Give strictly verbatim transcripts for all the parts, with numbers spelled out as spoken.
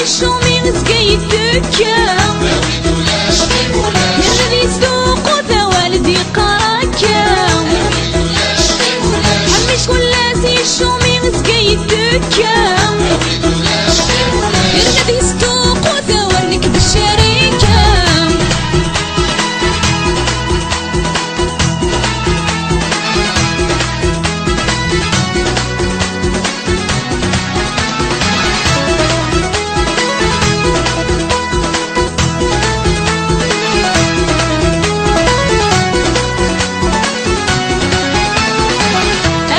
Cumi zga yettekka. Yerna di sduq u tawal d-iqqar akka. Ḥemmic kul ass i cumi zga yettekka. Yerna di sduq u tawal nekk d ccarika.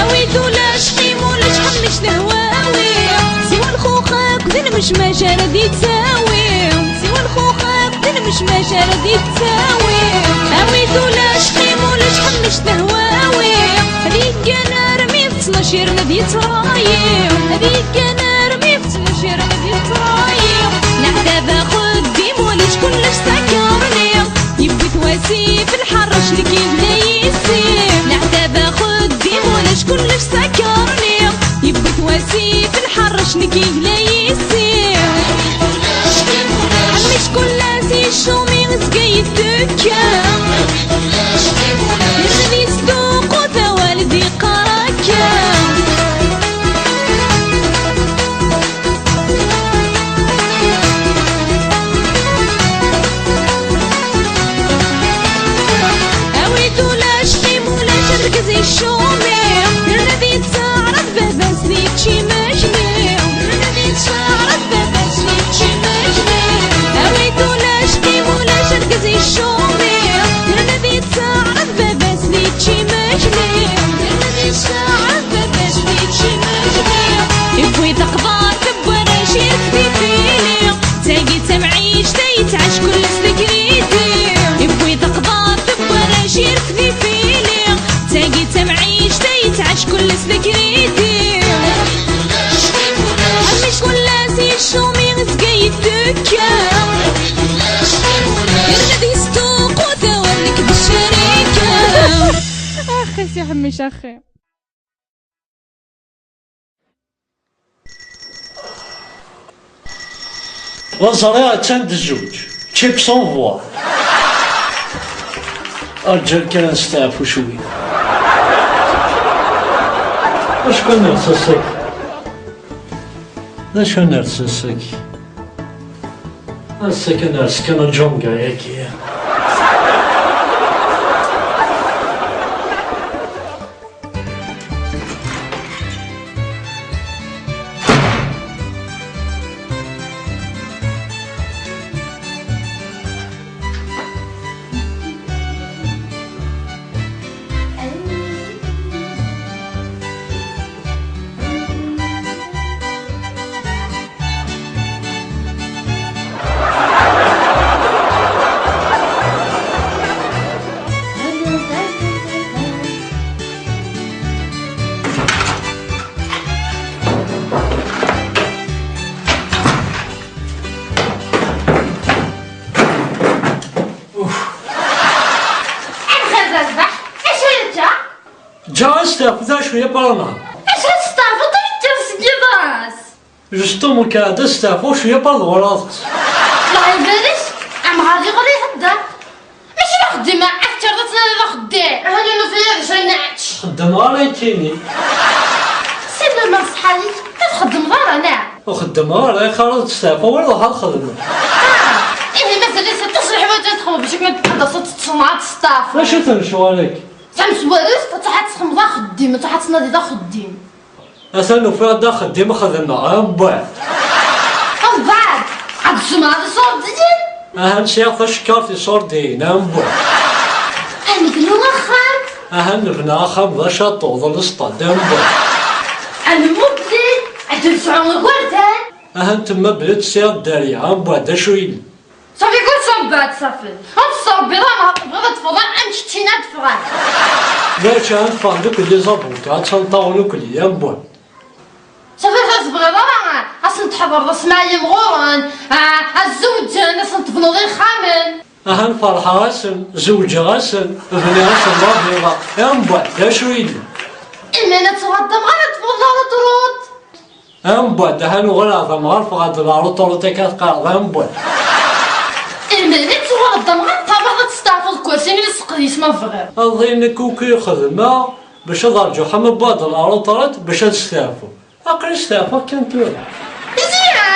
Awi-d ulac, qim ulac, ḥemmic lehwawi. Siwa lxuxaq d lmecmac ara d-yettawi. Siwa lxuxaq d lmecmac ara d-yettawi. Awi-d ulac, qim ulac, ḥemmic lehwawi. Ad yeggan armi d ttnac yerna d yettṛayi. Ad yeggan armi d ttnac yerna d yettṛayi. Leɛtab axeddim ulac kullec s akarni. Yewwi-t wasif lḥerrec nekk yella yis-i. Leɛtab axeddim ulac kullec s akarni. Yewwi-t wasif lḥerrec nekk yella yis-i. Ḥemmic kul ass i cumi zga yettekka. Yerna di sduq u tawal d-iqqar akka. Awi-d ulac, qim ulac, argaz icumi. Yerna di ttaɛrad baba-s di ččimekli. Yerna di ttaɛrad baba-s di ččimekli. Awi-d ulac, qim ulac, argaz icumi. Yerna di ttaɛrad baba-s di ččimekli. Yerna di ttaɛrad baba-s di ččimekli. Yewwi taqbart n warrac irfed ifili. Tagi d tamɛict ay yettɛac kullec d akridi. Yewwi taqbart n warrac irfed ifili. Tagi d tamɛict ay yettɛac kullec d akridi. Ḥemmic kul ass i cumi zga yettekka. Yerna di sduq u tawal nekk d ccarika. Axi si Ḥemmic axi. Ur ẓriɣ, attan d zzuǧ. Chips en voie. Rǧu kan ad nesteɛfu cwiya. Acku ners ass-agi. D acu ners ass-agi? Ass-agi ners kan aǧunga-agi. Amxir d rrbeḥ, acu akka? Ǧǧiɣ asteɛfu d acu ya parana. Acu testeɛfuḍ mi tekker seg yiḍes? Justement, kɛed asteɛfu cwiya par ɣur-s. Allah ibarik, amɣar iɣer ihedder. Mačči d axeddim, ad tekkreḍ ad tnadiḍ axeddim. Ahani nufi-ya d acu nečč. Xeddmeɣ ara nekkini. Sima ma ṣṣḥa-ik, ur txeddmeḍ ara, neɣ? Ur xeddmeɣ ara, axir ad testeɛfu, wala ruḥ ad xedmeɣ. Ah, ihi mazal-it aṭas n leḥwayeǧ ad txedmeḍ, bac akken ad d-taseḍ teṭṭseḍ ad testeɛfuḍ. D acu-ten lecɣal-agi? Tamezwarut, ad truḥ ad txedmeḍ axeddim, ad truḥ ad tnadiḍ axeddim. Atan ufiɣ-d axeddim xedmeɣ, ambeɛd. Ambeɛd, ad tzemreḍ iṣurdiyen? Ahan sɛiɣ tacekkart iṣurdiyen, ambeɛd. Ad nebnu axxam? Ahan nebna axxam d acaṭu, d lesṭad, ambeɛd. Ad nemmebli, ad nesɛu igerdan? Ahan temmebli-d sɛiɣ dderya, ambeɛd d acu yellan? Safi, kul ṣṣenbeɛ safi. Ad tettṛebbiḍ ara, tebɣiḍ ad teffɣeḍ am keččini ad d-ffɣeḍ. D acu ad ffɣen akk d les avocats, ad ttaɣen akk d yamwan. Safi, ur tebɣiḍ ara ad sen-tḥeḍreḍ asma yimɣuren, ah, ad zewǧen, ad sen-tebnuḍ ixxamen. Ahan ferḥeɣ-asen, zewǧeɣ-asen, bniɣ-asen laviḍa, amwan d acu yellan? Iman ad tuɣaleḍ d amɣar ad teffɣeḍ ara truḍ. Ambeɛd, aḥan uɣaleɣ d amɣar, ffɣeɣ-d ɣer uṭurut akka teqqareḍ ambeɛd. Imir i tuɣaleḍ d amɣar, tabaḍ ad testeɛfuḍ deg kursi-nni, seqdec ma tebɣiḍ. Aḍin kuki xedmeɣ bac ad rǧuɣ ambeɛd ɣer uṭurut bac ad steɛfuɣ. Aql-i steɛfuɣ kan tura. Ziɛa!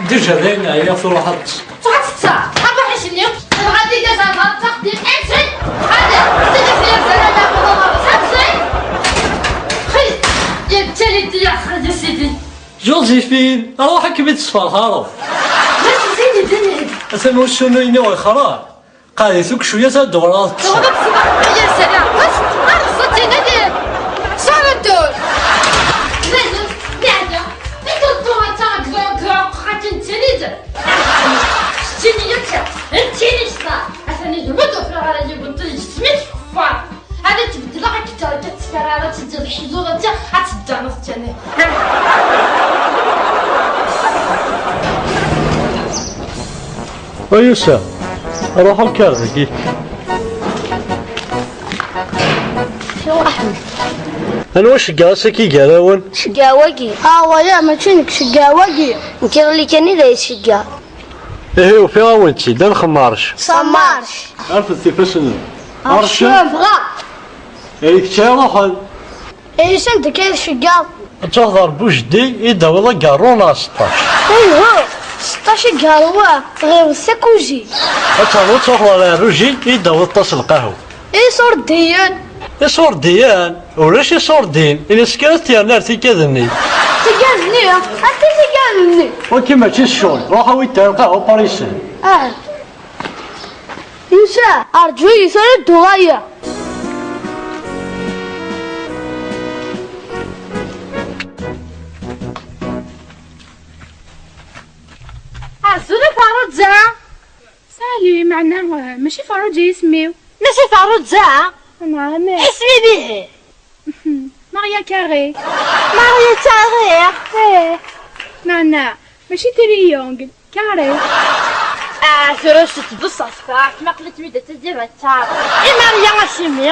Déjà d ayen ɛyiɣ tura ad ṭṭseɣ. Tɣaḍ-tt, abaḥic-nni, tebɣa ad d-igaz ar ɣer taqdim, amsay, ḥader, tedda fell-as zerra la tɣaḍ, amsay. Xi, yettali-d ya xi, ya sidi. Joséphine, ruḥ ad kem-id-sferḥareɣ. Ma tezidi d nehd. Atan usunuy-nni ixrar. Qɛed-it akk cwiya, ad d-uɣaleɣ ad ṭṭseɣ. Tuɣeḍ-d sbeɛ ya zerra. Bas, ar ẓẓatin ad sara ddur. Mazal, yeɛya. Iṭuṭṭu atta deg, deg, akken ttini-d. Ttini akka, ttini kta. Atan ihi ma d-ufiɣ ara yiwen, tejjem-it keffar. Ad tbeddleɣ akka d ttkerrar, ad teǧǧeḍ ḥzur akka, ad teddaneḍ kan. Ay usa, ruḥ ukkar deg-ik. Anwa ceggeɛ ass-agi gar-awen? Ceggeɛ wagi. Ah, waya, mačči nekk, ceggeɛ wagi. Nekk iḍelli kan i d ay-tceggeɛ. Ihi ufiɣ-awen-tt-id, ad nxemmarec. Sammarec. Rfed ifassen-nwen. Arcem. Arcem, bɣa. Ihi kečč iruḥen. Ihi sanda akka i tceggeḍ? Ad truḥeḍ ɣer Bujeddi, i d-tawiḍ agaṛṛu neɣ seṭṭac? Ihi, seṭṭac agaṛṛu-a, tɣileḍ d takuji. Ad ternuḍ truḥeḍ ɣer Ɛruji, i d-tawiḍ ṭas lqahwa. Iṣurdiyen. Iṣurdiyen? Ulac iṣurdiyen, ini-as kan ad t-yernu ar tigad-nni. Tigad-nni? Anta tigad-nni? Wagi mačči s ccɣel, ruḥ awi-d lqahwa par ici. Ah. Yusa, rǧu-yi tura ad d-uɣaleɣ. Azul a Ferruǧa! Salut, meɛna, eh, mačči Ferruǧa yisem-iw. Mačči Ferruǧa? Anɛam. Isem-im ihi? Maria Carré. Maria Carré? Eh, meɛna, mačči triangle. Carré. Ah, tura s tbeṣṣa tefraɣ, ma qlet mi d-tezzi d aččar. I Maria acimi?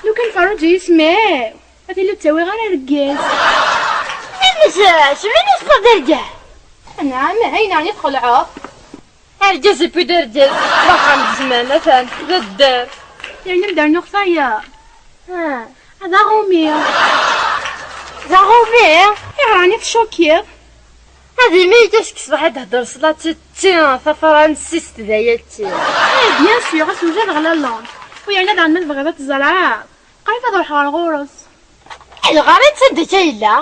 Lukan Ferruǧa yisem-iw, ad tili ur ttawiɣ ara argaz. Imes, cemini teṭṭfeḍ argaz? Anɛam, ayen ɛni txelɛeḍ? Argaz et puis d argaz, d axxam d zzman, atan, d addar. Yerna ad d-rnuɣ tayeḍ. Ah, d aɣumi. D aɣumi? Ayɣer ɛni tcukiḍ? Ad imi-k ass-k ṣṣbeḥ i d-hedder s la titi tafransist d ayati. Eh, bien sûr, ass ujadeɣ la langue. U yerna daɣen ma tebɣiḍ ad teẓreḍ, qrib ad ruḥeɣ ɣer ɣur-s. Ayɣer, anta anda akka yella?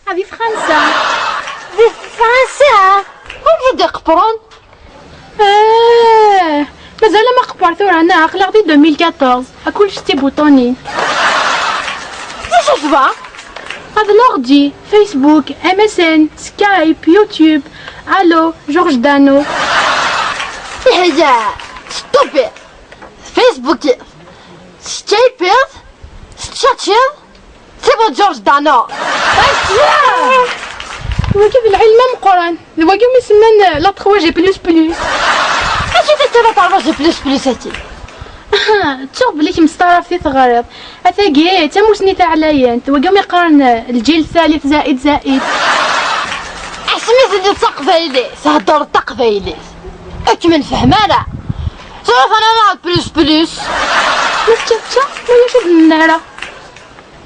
Ah, di Fransa. Di Fransa? Amek i d-iqeppren? Eh, mazal ma qeppar tura, neɣ aql-aɣ di deux mille quatorze. A kullec d tibuṭunin. D acu tebɣa? Ad l'ordi, Facebook, M S N, Skype, YouTube. Allô, Georges Dano. Ihi, stop it. Facebook, Skype, teččačiḍ, tibuḍ George Dano. Wagi d lɛilm ameqqran. D wagi umi semman, euh, la trois G plus plus. Acu d la trois G plus plus agi? Aha, ttuɣ belli kemm s taɛrabt i teɣriḍ. Atagi d tamusni taɛlayant. Wagi umi qqaren, euh, lǧil thalith zaid zaid. Asmi telliḍ d taqbaylit, theddreḍ taqbaylit. Ur kem-nefhem ara. Tura fana neɣ plus plus. Ma tečča tečča, ma ulac ur d-nenna ara.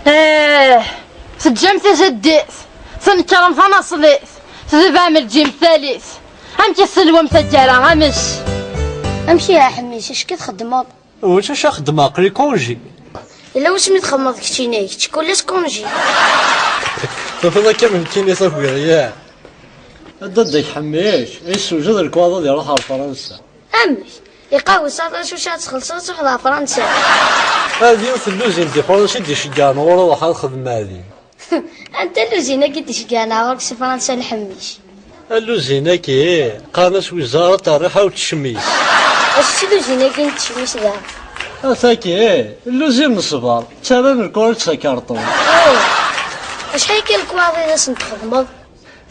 Eh, teǧǧam tajaddit, tnekkrem tanaṣlit, tdebɛem lǧim thalit. Amek i tselwem taggara, amek? Amek ihi a Ḥemmic, acu i txeddmeḍ? Ulac acu xeddmeɣ, aql-i congé. Yella wasmi txedmeḍ keččini, kečč kul ass congé. Tufiḍ akka am nekkini tagiḍ, ya? A dadda-k Ḥemmic, yessewjed lekwaɣeḍ ad iruḥ ɣer Fransa. Amek? Iqawes aṭas ucu ad txellṣeḍ ad truḥeḍ ɣer Fransa. Ad yiwet n luzin di Fransa i d-iceggɛen ɣur-i ruḥ ad xedmeɣ din. Anta luzin-agi i d-iceggɛen ɣur-k si Fransa, a Ḥemmic? Luzin-agi, qqaren-as Wizarat Rriḥa u Tecmis. Acu d luzin-agi n tecmis daɣen? Ataki, luzin n ṣṣber, ttarran lekwaɣeḍ s akerṭun. Oh. Acḥal kan lekwaɣeḍ i d asen-txedmeḍ?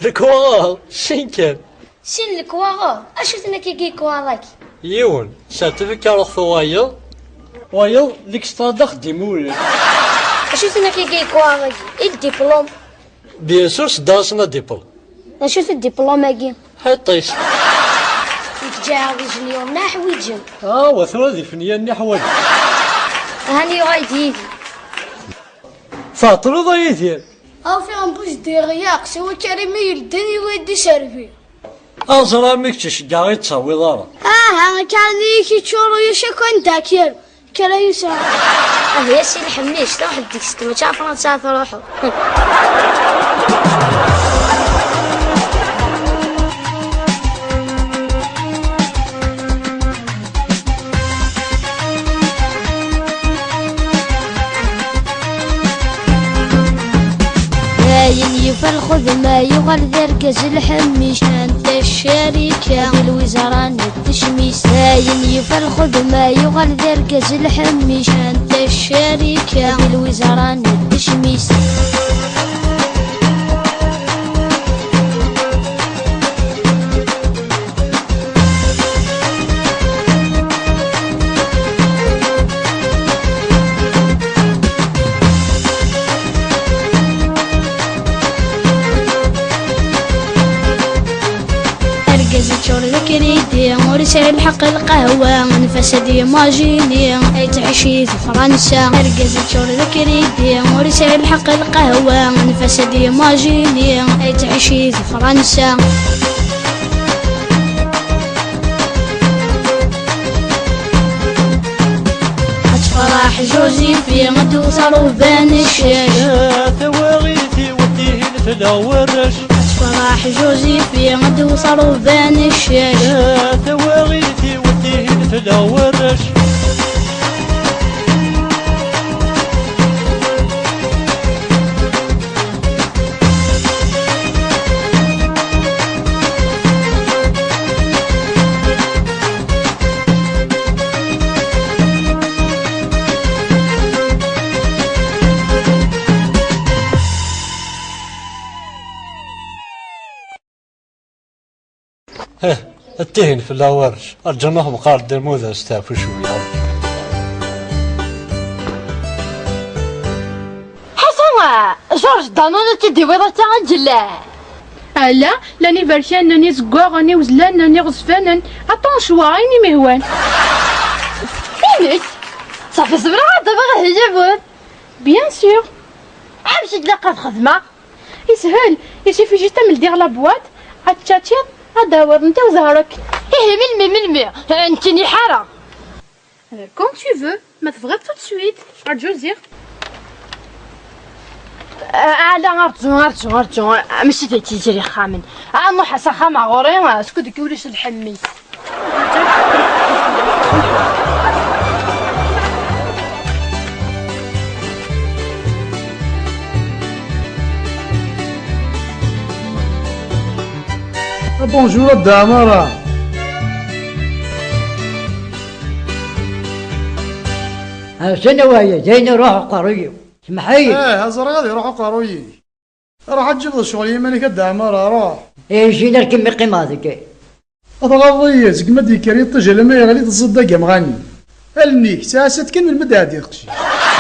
Lekwaɣeḍ? Sin kan. Sin lekwaɣeḍ? Acu-ten akkagi lekwaɣeḍ-agi? Yiwen, certificat ruḥ wayeḍ. Wayeḍ, l'extrait d axeddim ulac. Acu-ten akka i yikwaɣ-agi? I diplôme? Bien sûr, sdasna diplôme. Acu-t diplôme-agi? Ḥiṭ-is. Nekk ǧǧiɣ ijenyuren ḥwiǧen. Ah, wa tura d ifenyanen i ḥwaǧen. Hani yuɣal-d Yidir. Tɛeṭṭleḍ a Yidir? Aw, fiɣ n bujdiriya, s wakal imi yelden i wid d iserbi. Aẓra mi kečč iceggeɛ i ttawiḍ ara. Aha, karni-ik iččur ulac akk anda k-yerr. Kra yesɛa. Ahya si lḥemmic, truḥ deg-s, mačči ɣer Fransa ara truḥeḍ. Ayen yufa lxedma yuɣal d argaz lḥemmic. Anta ccarika di lwizara n tecmist? Ayen yufa lxedma yuɣal d argaz lḥemmic. Anta ccarika di lwizara n tecmist? Argaz yeččur d akridi, ur yesɛi lḥeqq lqahwa, anef-as ad yimajini, ad yettɛici di Fransa. Argaz yeččur d akridi, ur yesɛi lḥeqq lqahwa, anef-as ad yimajini, ad yettɛici di Fransa. Ad tefreḥ Josephine, ad tewwet rruba n ccac. Tawaɣit-iw tihin tella warrac. Ad tefreḥ Josephine, ad tewwet rruba n ccac. Tawaɣit-iw tihin tella warrac. Ih, attihin fell-aɣ warrac. Rǧu ad nruḥ meqqar Dda Lmud ad nesteɛfu cwiya. Ḥasan, George Danone ad t-id-iwiḍ akka i yella? Ala, llan iberkanen, izeggaɣen, iwezlanen, iɣezfanen, aṭan ccwaɣ, ayen i m-ihwan. Inek? Safi zemreɣ ad d-awiɣ ihi yiwen. Bien sûr. Amek i ilaq ad xedmeɣ? Yeshel, il suffit juste ad m-ldiɣ la boîte, ad tčačiḍ, ad d-tawiḍ netta u zehṛek. Ihi melmi, melmi? Eh, nekkini ḥareɣ. Euh, quand tu veux, ma tebɣiḍ tout de suite. Rǧu ziɣ. Eh, ala, rǧu, rǧu, rǧu. Mačči d tiziri ixxamen. Ah, nruḥ s axxam ɣur-i, eh, skud akka ulac lḥemmi. Bonjour a Dda Ɛmara. Ɛassen awaya, d ayen iruḥ uqerruy-iw. Semmeḥ-iyi. Eh, ẓriɣ ad iruḥ uqerruy-ik. Ruḥ ad tǧibeḍ ccɣel i yiman-ik a Dda Ɛmara, ruḥ. Eh, jin ar kem-iqqimeɣ deg. Tɣaḍeḍ-iyi, seg ma d-yekker yiṭij alamma yeɣli teẓẓiḍ d agamɣani. Allen-ik, ttɛassa-t kan melmi d-ɛeddiɣ qci.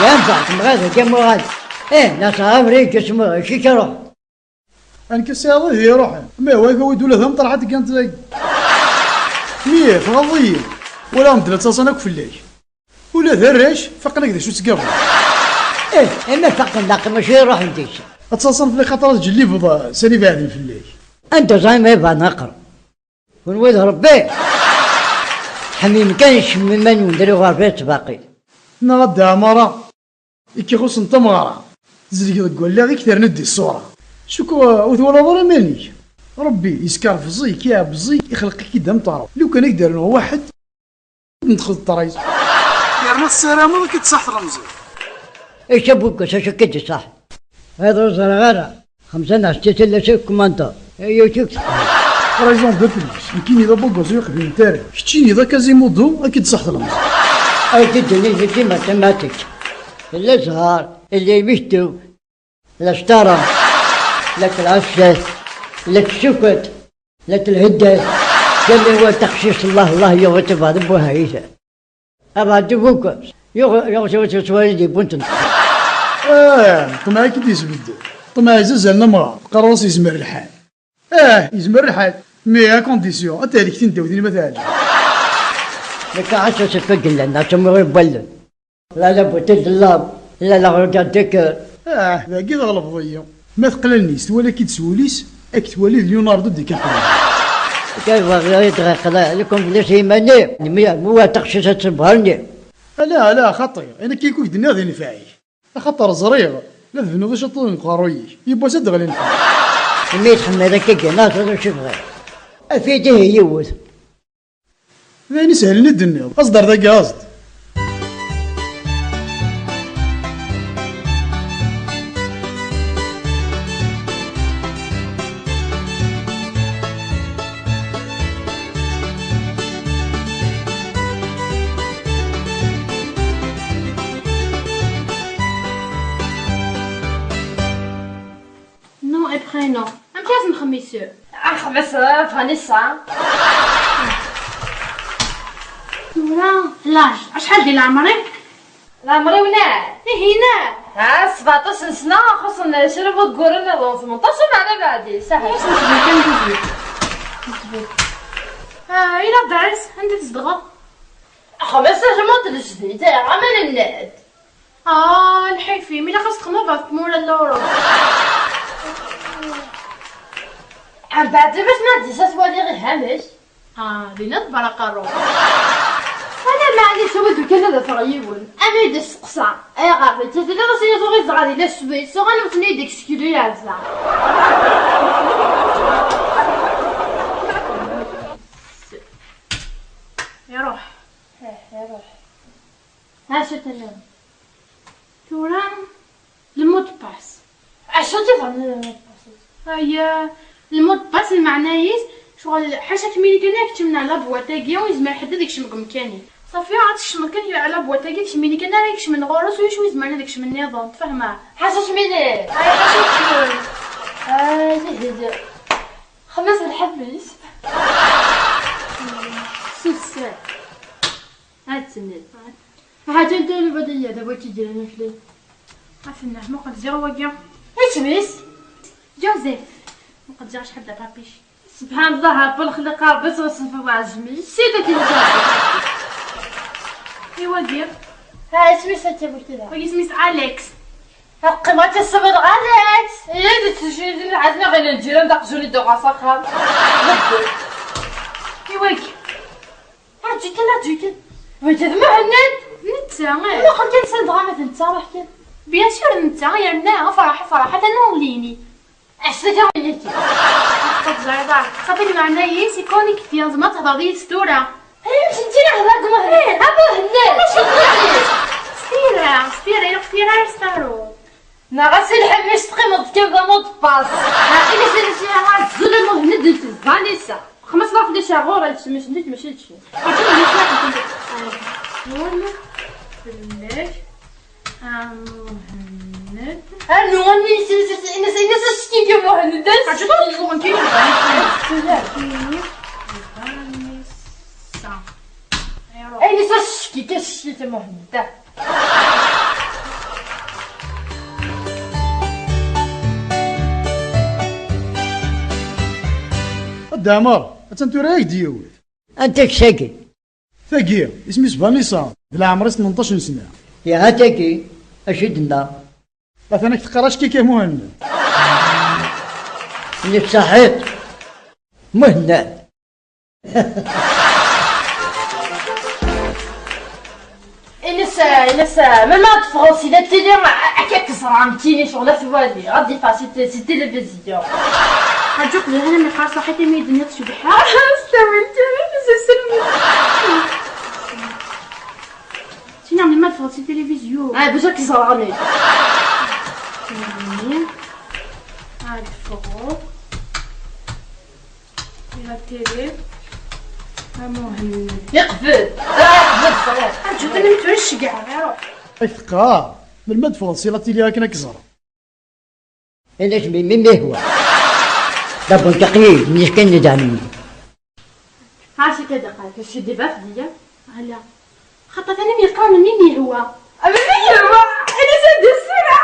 Yenfeɛ, temɣad deg amuɣal. Eh, la sɛa abrid, ismu, kik ruḥ. Anka sɛiḍ ihi ruḥen. Ma iwa-k awi-d ula d ameṭreḥ ad t-gant dagi. Mi tɣaḍeḍ-iyi. Wala medden ad ttaṣan akk fell-ak. Ula d arrac, faqen-ak d acu ttgabeḍ. Eh, ama faqen laqi mačči ruḥen deg-s. Ad ttaṣan fell-ak xaṭer ad ttǧellibeḍ, eh, sani beɛden fell-ak. Anda ẓran ma yebɛed aqer. Kunwi d Rebbi. Ḥemmim kan, icemmim iman-nwen, dri ɣer baya ttbaqi. Neɣ a Dda Ɛmara. I k-ixuṣṣen d tameɣra, tezleg deg wallaɣ-ik terniḍ di ṣṣura. Cukkeɣ, uh, ur twalaḍ ara iman-ik. Rebbi yeskerfeẓ-ik, iɛebbeẓ-ik, ixleq-ik-id am taṛuḍt. Lukan ad k-d-rnuɣ waḥed, ur d-nedxel ṭṭrad. Yerna tessarameḍ ad k-id-tṣaḥ tlemẓit. Acu a Buggas, acu akka d-iṣaḥ? Ad ur ẓriɣ ara. Xemsa neɣ setta tella s kkumandaṛ. Ayyuk. Raison de plus. Nekkini d abugaz ur yeqbilen ara. Keččini d akazimodo, ad k-id-tṣaḥ tlemẓit. Ay d-ddunit di matematik. Tella zzher, tella imektu, la cṭara, la tleɛcat, la tsukat, la telheddat. Jami wa taqcict, Allah, Allah, yuɣ-itt bɛed buhayt. Abɛed d Buggas. Yuɣ, yuɣ cwiṭ yettwali di bunt n. Ah, ṭṭmeɛ i k-id-yesbedden. Ṭṭmeɛ izazalen amɣar, teqqareḍ-as yezmer lḥal. Ah, yezmer lḥal. Mais à condition, ad tehlek tindawt-nni ma teɛǧeb. Nekk ḥaca s ifagen llan, ḥaca mi ɣiwalen. La la beauté de l'homme, la la regard de cœur. Ah, dagi tɣelbeḍ-iyi. Ma teqla allen-is, twala-k-id s wul-is, ad k-twali d Leonardo DiCaprio. Kaywa ɣir-i dɣa qla, lukan fell-as iman-iw, mi, mi wa taqcict ad tebherni. Ala, ala, xaṭi, ayen akka i k-d-nniɣ d inefɛi. Axaṭer ẓriɣ la tbennuḍ iceṭṭiḍen deg uqerruy-ik, yiwwas ad d-ɣlin fell-ak. Imi tḥemmel akka gana, ẓriɣ acu bɣiɣ. Af-iyi-d ihi yiwet. D ayen isehlen i d-tenniḍ. Aẓ-d ar dagi, aẓ-d. Nom et prénom. Amek ara s-nxemmem monsieur? Axxam-is, euh, Vanessa. Tura, l'âge, acḥal di leɛmer-im? Leɛmer-iw neɣ? Ihi neɣ? Ha, sbeɛṭac n sna, xuṣṣen kra n wagguren nniḍen, tmenṭac umeɛna beɛdi, saḥit. Acu n sbit, amek i sbit? Ah, i l'adresse, anda tzedɣeḍ? Axxam-is, ajmut lejdid, aman nnad. Ah, lḥif-im, ilaq ad s-texmeḍ ɣef tmura n Luṛup. Mbeɛd, bac ma d-is ad twaliḍ ihamek. Ah, dinna tebra aqerru. Ala, maɛlic, awi-d kan ad afeɣ yiwen. Ama i d-isteqsa, ayɣer d tiliḍ as-yaẓ ur izdeɣ di la Suisse, uɣal nutni deg seklu yeɛza. Iruḥ. Eh, iruḥ. Acu tenniḍ? Tura, le mot de passe. Acu d-iḍran le mot de passe? Aya, le mot de passe, lmeɛna-is, ccɣel, ḥaca kemmini kan ad kecmen ar la boîte-agi, ur yezmir ḥedd ad ikcem deg umkan-im. Ṣafi, ad tkecmeḍ kan ar la boîte-agi, d kemmini kan ara ikecmen ɣur-s, ulac wi izemren ad ikcmen nniḍen, tfehmeḍ? Ḥaca kemmini! Aya, ḥaca kemmini! Ah, d ahil. Xemmes lḥebb-is. Susem. Ad tenniḍ. Ḥaǧa n tayri badiya, d awal i d-yeggran akli. Ad tenniḍ, muqel ziɣ wagi. Isem-is? Joseph. Muqel ziɣ acḥal d apapic. Subḥan Allah, Rebbi lexliq, Rebbi s waṣef uɛejmi. Sida d-yeggran. I wagi? Ha, isem-is akka bu kda. Wagi isem-is Alex. Qqim ad tessiweḍ ɣer Alex. Ih, d ttejjid n lɛezna ɣer lǧiran d aqjun i d-uɣeɣ s axxam. I wagi? Rǧu kan, rǧu kan. Wagi d Muḥend. Netta, eh. Muqel kan sanda dɣa ma d netta, ruḥ kan. Bien sûr, netta, yerna afraḥ, afraḥ, atan en ligne. Ass-a kan yagi. Ur teẓriḍ ara. Xaṭi, lmeɛna-is, ikonekti, tzemreḍ ad tehḍeḍ yid-s tura. Ay, amek netta i ihedder d Muḥend? Eh, a Muḥend! Mačči d Muḥend! S tira, s tira, ilaq s tira ara s-taruḍ. Neɣ a Si Lḥemmic teqqimeḍ kan d amuḍebbaẓ. Neɣ ini-as, ini-as, ini-as, azul a Muḥend, nekk d Vanessa. Xmas ḍraf d acaɣur, ad tsemmis nekk, mačči d kečč. Azul fell-ak. A Muḥend. Rnu, ini-as, ini-as, ini-as, ini-as, ackik a Muḥend, d ackik. Acu d ackik? Vanessa. Ini-as, ackik, ackik a Muḥend. A Dda Ɛmer, attan tura ak-d-yiwet. Anta kečč-agi? Tagi, isem-is Vanessa, d leɛmer-is tmenṭac n sna. Iha tagi, acu i d-tenna? Atan ak-teqqar ackik a Muhend. Nekk saḥit. Muhend. Ini-as, ini-as, melmi ad teffɣeḍ si la télé, a-, akka k-ẓreɣ nekkini, ccɣel ad twali, ad d-iffeɣ si t-, si tilivizyu. Aǧuq d lhan mi qqar saḥit imi i d-tenniḍ cebḥeɣ. S tawant, s uselmed. Tina melmi ad teffɣeḍ si tilivizyu. Ah, bac ad k-ẓreɣ nekk. Ini, ad teffɣeḍ. Ila tili. A Muhend. Iqbel. Ah, iqbel, ṣṣaḥ. Aǧuq, anem tura ceggɛeɣ, iruḥ. Ak teqqar, melmi ad teffɣeḍ si la télé akken ad k-ẓreɣ? Ini-as mi, mi, mi yehwa. D abunṭiqi, mnis kan n idɛmen. Ha, si kada qal, si débat diya. Ala. Xaṭer tani mi yeqqar melmi mi yehwa. Melmi yehwa? Ini-as ad d-issura.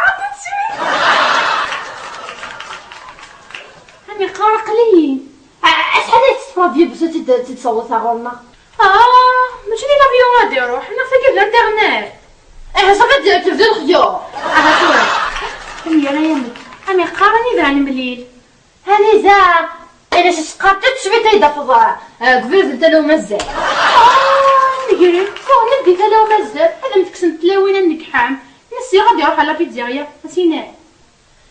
Tt-id-sawḍet ɣur-neɣ. Ah, mačči d l'avion ad iruḥ, neɣ tagi d l'internet. Eh, ça veut dire que d lexyuḍ. Aha tura. Am yara yamek, am iqqaren iban mlil. Anida? Ala s tqaṭiṭ cwiṭ ay d-afḍeɣ, eh, deg ubrid n Tala Umazzal. Ah, negri, ffɣen-d di Tala Umazzal, ad am-tekksen tlawin ad nekḥam. Nsiɣ ad iruḥ ɣer la pizzeria, a s-iniɣ.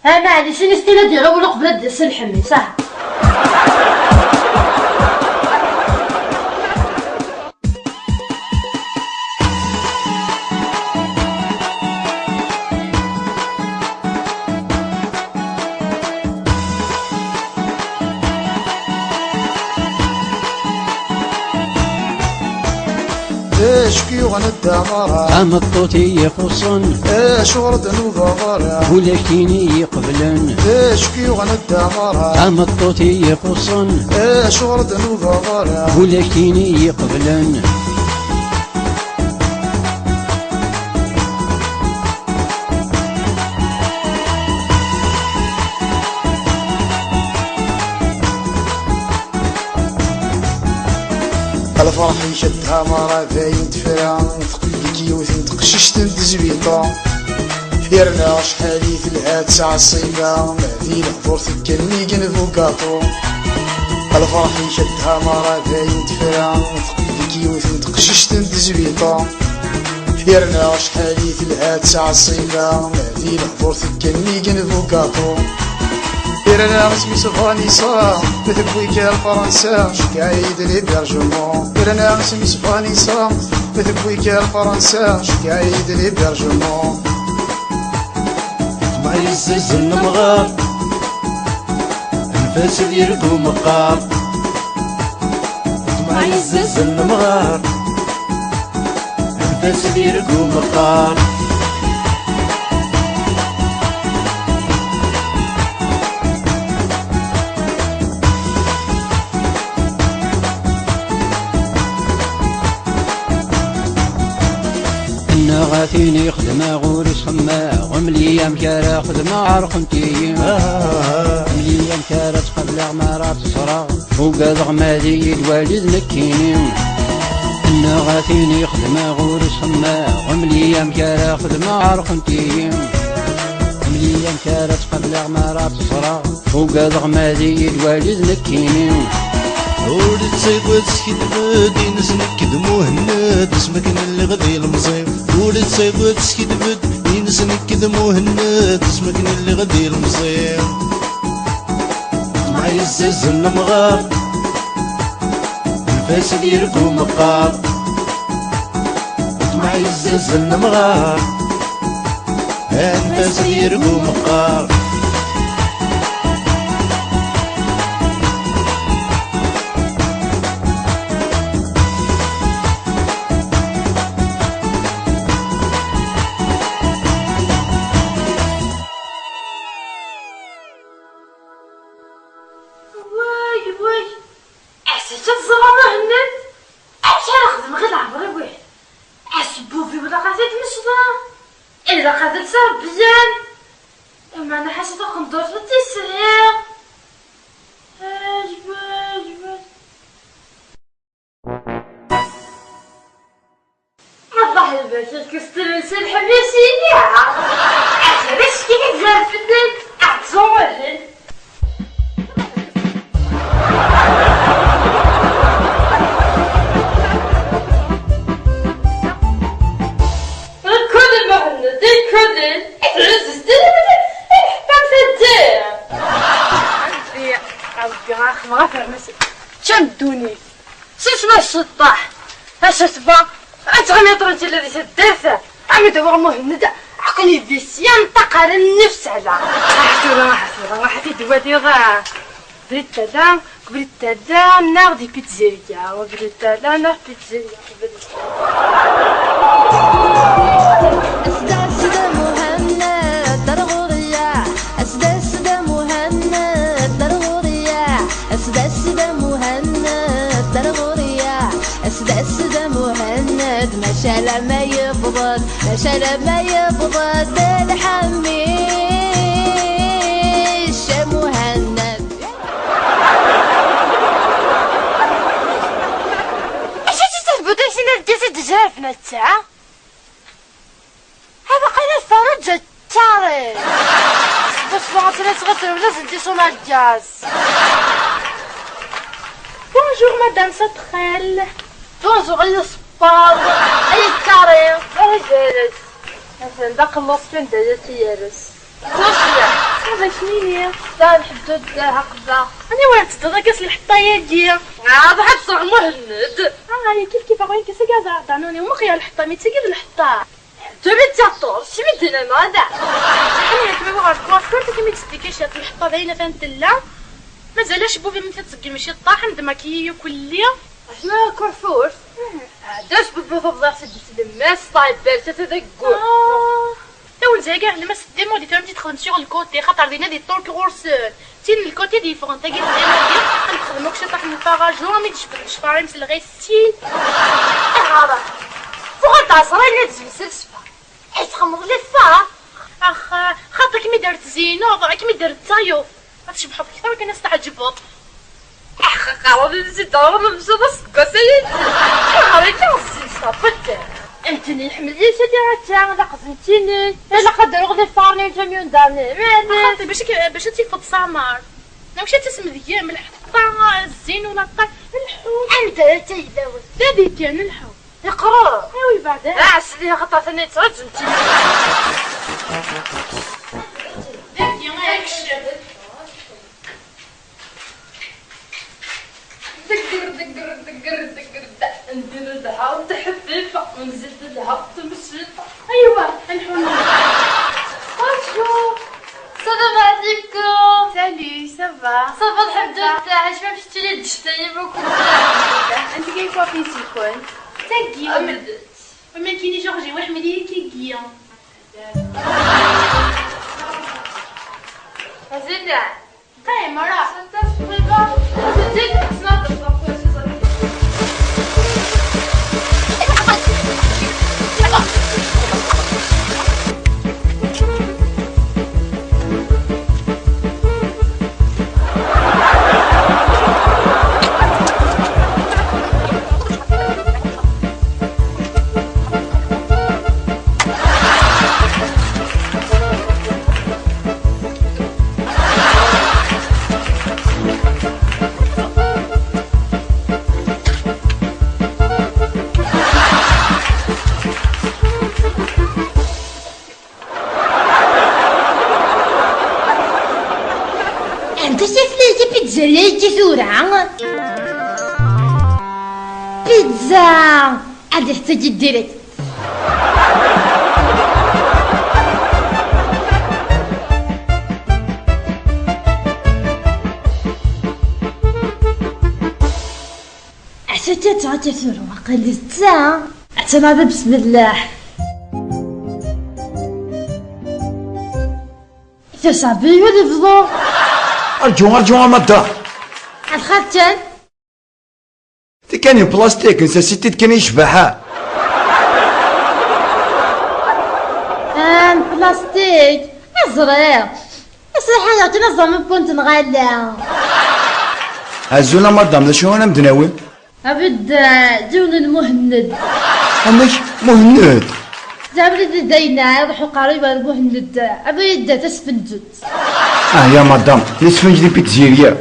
Ah, maɛlic, ini-as tin ad iɣiwel uqbel ad d-yas lḥemmi, sah. D acu k-yuɣen a Dda Mara? Tameṭṭut i ixuṣṣen. Acuɣer ur d-nudaḍ ara? Ulac tin i iqeblen. D acu k-yuɣen a Dda Mara? Tameṭṭut i ixuṣṣen. Acuɣer ur d-nudaḍ ara? Ulac tin i iqeblen. Lferḥ-ik a Dda Mara d ayen tefra, teqqel-d yiwet n teqcict n tezwiṭa, yerna acḥal i telha ttɛeṣṣiba, ma di lehdur tekken nnig n bugaṭu. Lferḥ-ik a Dda Mara d ayen tefra, teqqel-d yiwet n teqcict n tezwiṭa, yerna acḥal i telha ttɛeṣṣiba, ma di lehdur tekken nnig n bugaṭu. Yerna isem-is Vanessa, ma tewwi-k ar Fransa, ceggeɛ-iyi-d l'hébergement. Yerna isem-is Vanessa, ma tewwi-k ar Fransa, ceggeɛ-iyi-d l'hébergement. Ma yezzazen lemɣar, anef-as ad yerg umeqqar. Ma yezzazen lemɣar, anef-as ad yerg umeqqar. Nniɣ a tin i xedmeɣ ur isxemmeɣ, mli amek ara xedmeɣ ɛerqent-iyi. Mli amek ara tt-qableɣ mi ara tt-ẓreɣ, ugadeɣ ma ad iyi-d-wali d nekkini. Nniɣ a tin i xedmeɣ ur isxemmeɣ, mli amek ara xedmeɣ ɛerqent-iyi. Mli amek ara tt-qableɣ mi ara tt-ẓreɣ, ugadeɣ ma ad iyi-d-wali d nekkini. Ur ttagad, skiddeb-d, ines nekk d Muhenned, asmi akken lliɣ d ilemẓi. Ur ttagad, skiddeb-d, ines nekk d Muhenned, asmi akken lliɣ d ilemẓi. Ma yezzazen lemɣar, anef-as ad yerg umeqqar. Ma yezzazen lemɣar, anef-as ad yerg umeqqar. Way, way. Ass-agi ad ẓreɣ Muhenned. Amek ara xedmeɣ i leɛmer-iw ihi? Acebbub-iw ilaq ad t-id-mecḍeɣ. Ilaq ad lseɣ byan. Meɛna ḥaca taqendurt ur tt-sɛiɣ. Ajbad, ajbad. Allah ibarek-ik s tlelsa lḥemla s-iniha. Aḥric kif i d-zerfennen, ɛeẓẓu ahel. Rkuden Muhenned, rkuden. Itrez s tlelsa, iḥeṭṭam tedder. Ɛeddi, ɛeddi, axem ɣef rnas. Ččan ddunit. Sisma cceṭṭaḥ, a Catba, ad tɣimiḍ tranquille di taddart, am idaweɣ Muhenned, ḥekkun yebbi sya, nṭaq ara nnefs ala. Aḥsura, aḥsura, aḥ-, ad t-id-waliḍ, ah, Britala, Britala, neɣ di pizzeria, Britala, neɣ pizzeria, Britala. Asda, asda Muhannad, ar ɣur-i, asda, asda Muhannad, ar ɣur-i. Asda, asda Muhannad, ar ɣur-i. Asda, asda Muhannad, maca alamma yewweḍ-d, maca alamma yewweḍ-d lḥemmic a Muhannad. Tesɛa? Hada qila tferreǧ ttaṛi. Bas ma ɣattini tɣiḍ trewla zenti s umarǧaz. Bonjour madame Satrel. Bonjour ay aṣebbaḍ. Ay ttaṛi. Ay ajaraz. Atan d aqelluṣ kan d aya tiyares. Ttwaceyyeɛ. Ad ak-nini. Da lḥeddu da haqda. Aniwa ara tedduḍ akka s lḥeṭṭa-yagi? Ah, ad ḥebseɣ Muhenned. Ah, ya kif kif a xoya, kis agaza danuni, muqi ya lḥeṭṭa, mi tigi d lḥeṭṭa. Ddumi d tiɛṭur, simi d-nnan hada. Aniya kma ɣer tkuafurt, akken mi d-teddi kan ciṭ lḥeṭṭa, d ayen atan tella. Mazal acebbub-im tzeggem ciṭṭaḥ, am d makiyi kulli. Acna kuafurt? Ɛedda acebbub-iw tebḍiɣ seg uslem-as, ṭayber, tata d aggur. Ah. Tawenza-agi, lmas tdimodi tura mi d-txedmem sur le côté, xaṭer dinna di ṭṭurk ɣur-sen. Tin le côté d-yeffɣen, tagi tdimodi, ad nexdem akk ciṭṭaḥ n lfaraju, mi d-tecbeḥ lecfar-im s lɣisil. Iɣara. Fuɣ ad d-ɛṣer ayen ad zem s lsfa. Ay txemmeḍ lfar. Ax, xaṭi ad kem-id-rret zeynuḍ, ad kem-id-rret tayeḍ. Ad tcebḥeḍ kter akken ad s-tɛeǧbeḍ. Aḥ, qqareɣ di tzid ɣer lemsud aseggas-agi. Ayɣer akka ɣezzif ṣṣafet? Ntni iḥemmel-iyi sidi atta d aqzentini. Ilaq ad d-aruɣ di lfarni n tamyun darni. Xaṭi, bac ak-, bac ad tifeḍ samar. Amek ad tasem deg-m lḥeṭṭa, zzin u laṭay, lḥu. Anda ara taylawen? D adi kan, lḥu. Iqreb. Awi beɛda. Ɛsel-iyi xaṭer atan yettɛuzzun tili. Dagi, ay kcem. Degger, degger, degger, degger, da. ندير الهاو تحبيبة ونزيد الهاو تمشيطة. Aywa, ad nḥunnu. Bonjour. السلام عليكم. Salut, ça va? Ça va, الحمد لله. عايش ما فيش تشري الدشتة يبوك. Anti kayfa fisikun? Tagi. Amek. Amek ini Georges, waḥmel-iyi kigi. Azina. Qim, ara. Anta taflay tapizza-agi tura? Pizza! Ad iḥtagi direct. Ata ata ata tura waqil d ta. Atan hada, bismillah. Tasabi wali bḍu. Arǧu, arǧu, a madda. Lxaten. Tikan n plastik, nsa sitid kan i ccbaḥa. Ah, n plastik. Aẓriɣ. Aṣliḥ-a kan aẓamen n punt n ɣala. Azul a madam, d acu ara m-d-nawi? Abrid, eh, yiwen n Muhenned. Amek? Muhenned? Abrid d ayna, iruḥ uqerrib ar Muhenned. Abrid tasfenǧet. Ah, ya madam, tasfenǧet n Pitziria.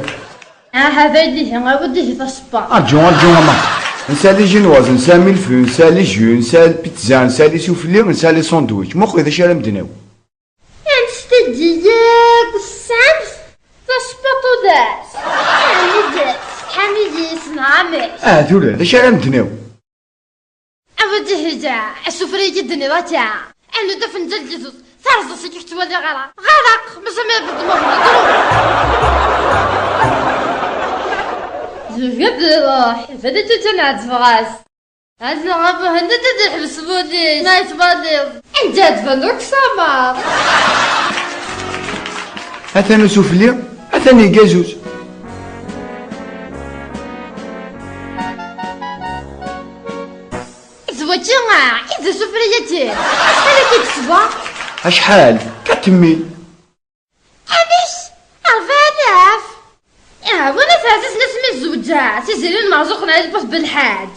Ah, hada ihi, abrid ihi taṣebba. Arǧu, arǧu a madam. Nsa les génoises, nsa mille-feuilles, nsa les jus, nsa pizza, nsa les soufflés, nsa les sandwichs. Muqel d acu ara m-d-nawi. Anect-agi yakk tesɛamt tasepaṭulat? Ɛni d tessetḥam-iyi s nneɛma-k? Ah, tura, d acu ara m-d-nawi? Awi-d ihi da, asufri-agi d-tenniḍ akka. Anu d afenǧal n yizuz, terẓa-s i k-ttwaliɣ ara. Ɣaraq, mazal ma yebded Muḥend, ruḥ. Zugad iruḥ, bada tuta nɛeǧbeɣ-as. Azneɣ a Muhenned ad yeḥbes wul-is. Ma yettwaliḍ. Anda ad tbaned akk samar? Atan usufli, atan igazuz. D wagi, ah, i d asufri-agi. Acḥal akka i yeswa? Acḥal? Quatre mille. Amek? Rebɛa alaf? Ah, win ad ɛzizen asmi zewǧeɣ, Tiziri n Meɛzuq n Ɛli Buḥ Belḥaǧ.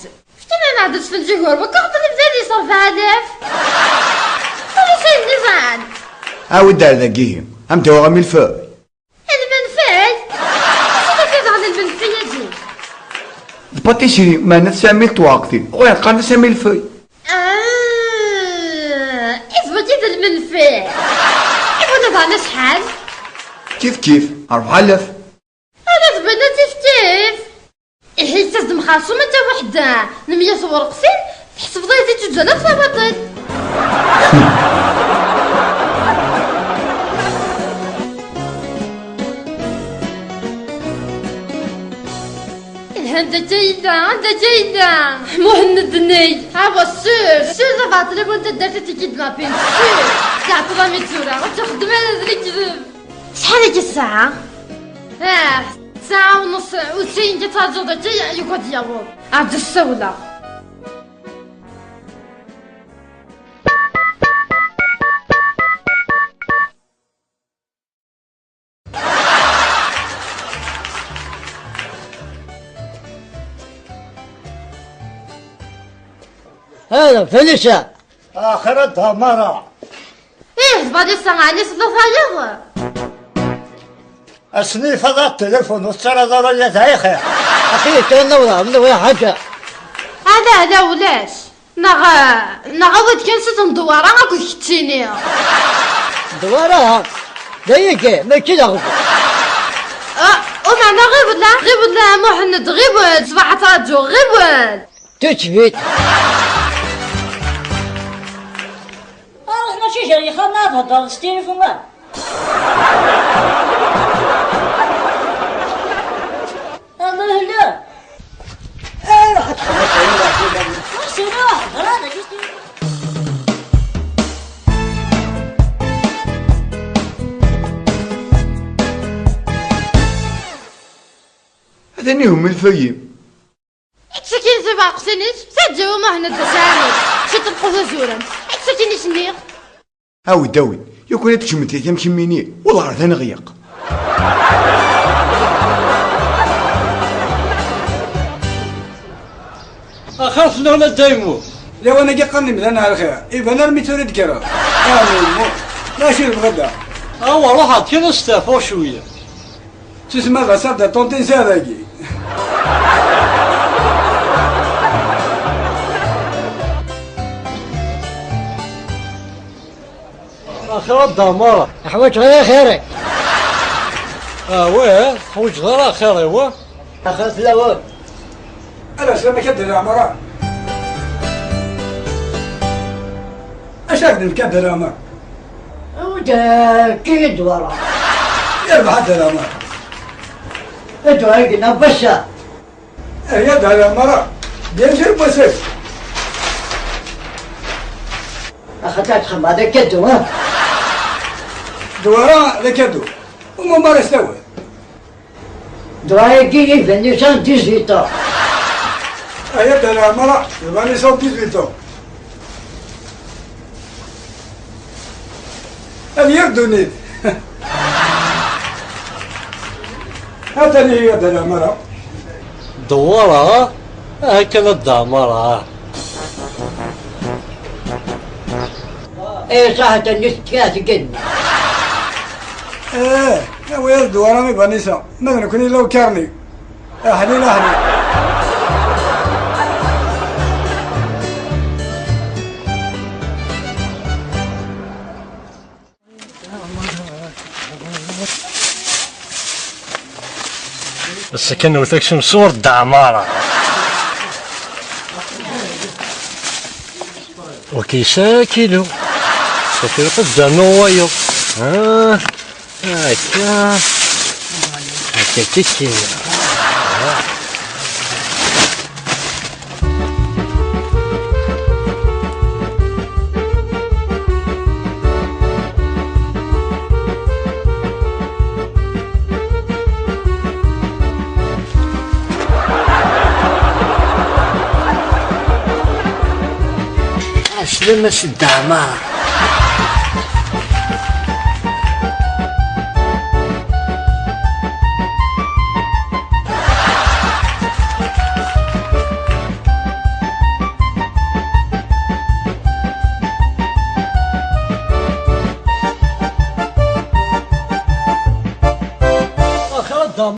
Kan ad nɛedda s lǧigur, wakka aql-i bdan yesserbeɛ alaf. Ulac ayen nniḍen. Awi-d ar dagi ihi, am d-awiɣ amilfay. Lmenfay? Acu d daɣen lmenfay-agi? D patisri, meɛna tesɛa mil twaqtin, ɣur-i qqaren-as amilfay. Ah, i d wagi d lmenfay. I wala daɣen acḥal? Kif kif, rebɛa alaf. Ala d bana kif kif. Ihi, tettazdem xerṣum a tawiḥda n mya twerqsin, tḥesbeḍ-iyi-tt-id tuǧǧal akk tabaṭiṭ. Anda akka yella? Anda akka yella? Muhend-nni. Awa, sûr, sûr, d abaṭel n taddart i t-id-lapin, sûr. Tɛeṭṭleḍ-am-id tura, ur tt-ixeddem ara d lekdeb. Acḥal akka ssaɛa? Ah, ssaɛa u nneṣ, u sin, ttṛaǧuɣ akka, yugi ad d-yaweḍ. Ɛad as-ssawleɣ. Hada, Felicia! Axir a Dda Ɛmara! Ih, d Vanessa, ɛni tella tayeḍ? Ass-nni yeffeɣ-d tilifun, ur tettarraḍ ara ula d axir. Axir kan, wala, wala ḥaǧa. Ala, ala, ulac. Neɣ, neɣ awi-d kan s Dewwara akked keččini. Dewwara? D ayagi, mačči d aɣbel. Ah, umeɛna ɣiwel, ɣiwel, a Muḥend, ɣiwel, ṣṣbeḥ ttraǧuɣ, ɣiwel. Tout de suite. Ah, mačči gar yixxamen ad heddreḍ s tilifun, ah. Amahil! Ayɣer ad txedmeḍ ayen ɣef iman-im? Ur sɛiɣ ara hḍeṛ ara, just. Atan ihum lfayim. Ittsakin tibeɛqsin-is, teǧǧa umuhend d asɛani, ciṭ lqut azuran. Ittsakin-is nniɣ. Awi-d, awi-d. Yukan ad teččem tiyita am kemmini, wala ɣer taneɣyaq. Axir fell-awen a Dda Yemmu. Lawan-agi qqaren imdanen ar lxir, iban armi tura i d-kkreɣ. Ah, Yemmu, d acu i tebɣiḍ da? Awa, ruḥ-d kan asteɛfu cwiya. Tusma d asaf d ṭuntin sɛiɣ dagi. Axir a Dda Ɛmara. Ḥwaǧeɣ ara axir-ik. Awah, ḥwaǧeɣ ara axir-iw. Axir fell-awen. Ala, slam-ak a Dda Ɛmara. Acu ak-d-nefka a Dda Ɛmara? Awi-d, eh, kki Dewwara. Yerbeḥ a Dda Ɛmara. Dewwara-agi n Bassa. Eh, a Dda Ɛmara. Bien sûr, monsieur. Axaṭer txedmeḍ d akadu, ha? Dewwara d akadu. Uma mara s-tawiḍ. Dewwara-agi iban yusa dix-huit ans. Aya d leɛmer, iban yusa dix-huit ans. Ad yir ddunit. Atan ihi a Dda Ɛmara. Dewwara, aha kan a Dda Ɛmara. Eh, saḥet a nni-s tefka deg igenni. Eh, awi-yas Dewwara i Vanessa. Ma d nekkni yella ukarni. Aḥlil, aḥlil. Ass-a kan wwet aksum s ur d-ɛmara. Ur k-yesɛi akilu. Safi ilaq ad d-rnuɣ wayeḍ. Ah, akka. Akka kiki. Aslam-as ddeɛma.